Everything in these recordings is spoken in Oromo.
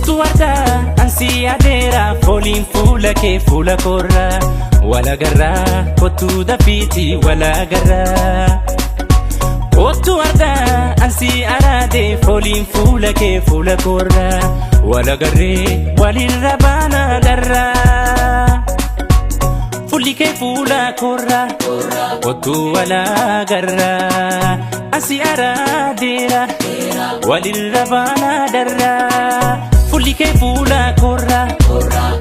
Kottu ardaa ansi adeera fooliin fuula kee fuula koorra walagarraa kottu dafiiti walagarraa. Kottu ardaa ansi araade fooliin fuula kee fuula koorra walagarree walirra baana darraa. Fuulli kee fuula koorra kottu walagarraa ansi araadeera walirra baana darraa. Fuulli kee fuula koorra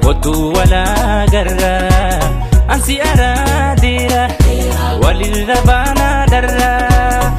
kottu walagarraa ansi araadeera walirra baana darraa.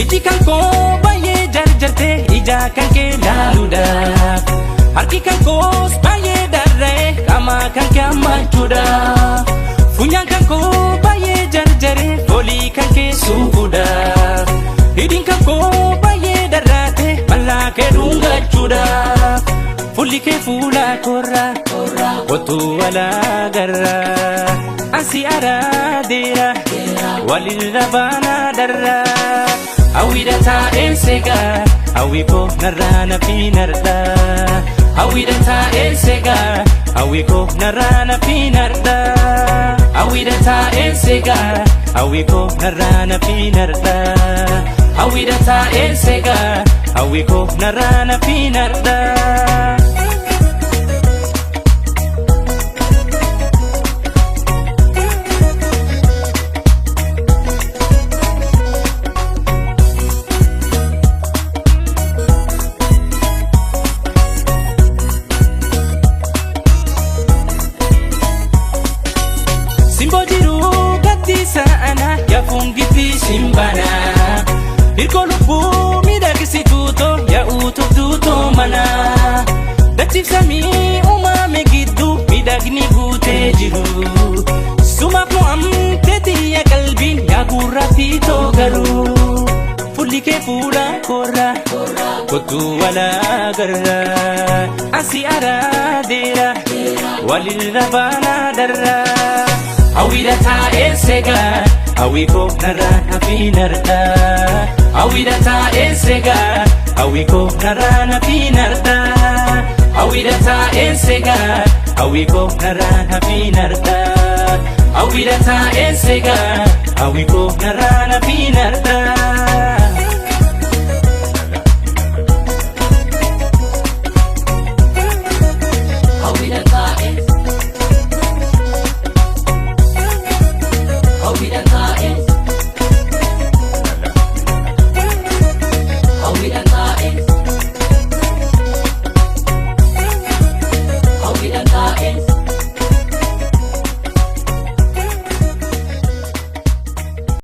Iji kan koo baay'ee jarjartee ija kan kee laaluudhaaf. Harki kan koos baay'ee darra'ee qaama kan kee hammachuudhaaf. Funyaan kan koo baay'ee jarjaree foolii kan kee suuquudhaaf. Hidhiin kan koo baay'ee darraate mallaa kee dhungachuudhaaf. Fuulli kee fuula koorra kottu walagarraa. Ansi araadeera walirra baana darraa. Hawwiidha taa'ee seegaa hawwi koo narraa na fiinarra. Hawwiidha taa'ee seegaa hawwi koo narraa na fiinarra. Hawwiidha taa'ee seegaa hawwi koo narraa na fiinarra. Hawwiidha taa'ee seegaa hawwi koo narraa na fiinarra. Simboo jiruu gaddisa ana yaafuun gitti simbana. Hirkoo lubbuu miidhagsituu too yaa'uutuuf duutoo mana. Dachiif samii uumame gidduu miidhagni guutee jiru. Sumaaf mo'amtee xiyya qalbiin yaa gurraattii too garuu. Fuulli kee fuula koorra kottu walagarraa. Ansi araadeera walirra baana darraa. Hawwiidha taa'ee seegaa hawwi koo narraa na fiinarra. Hawwiidha taa'ee seegaa hawwi koo narraa na fiinarra. Hawwiidha taa'ee seegaa hawwi koo narraa na fiinarra. Hawwiidha taa'ee seegaa hawwi koo narraa na fiinarra.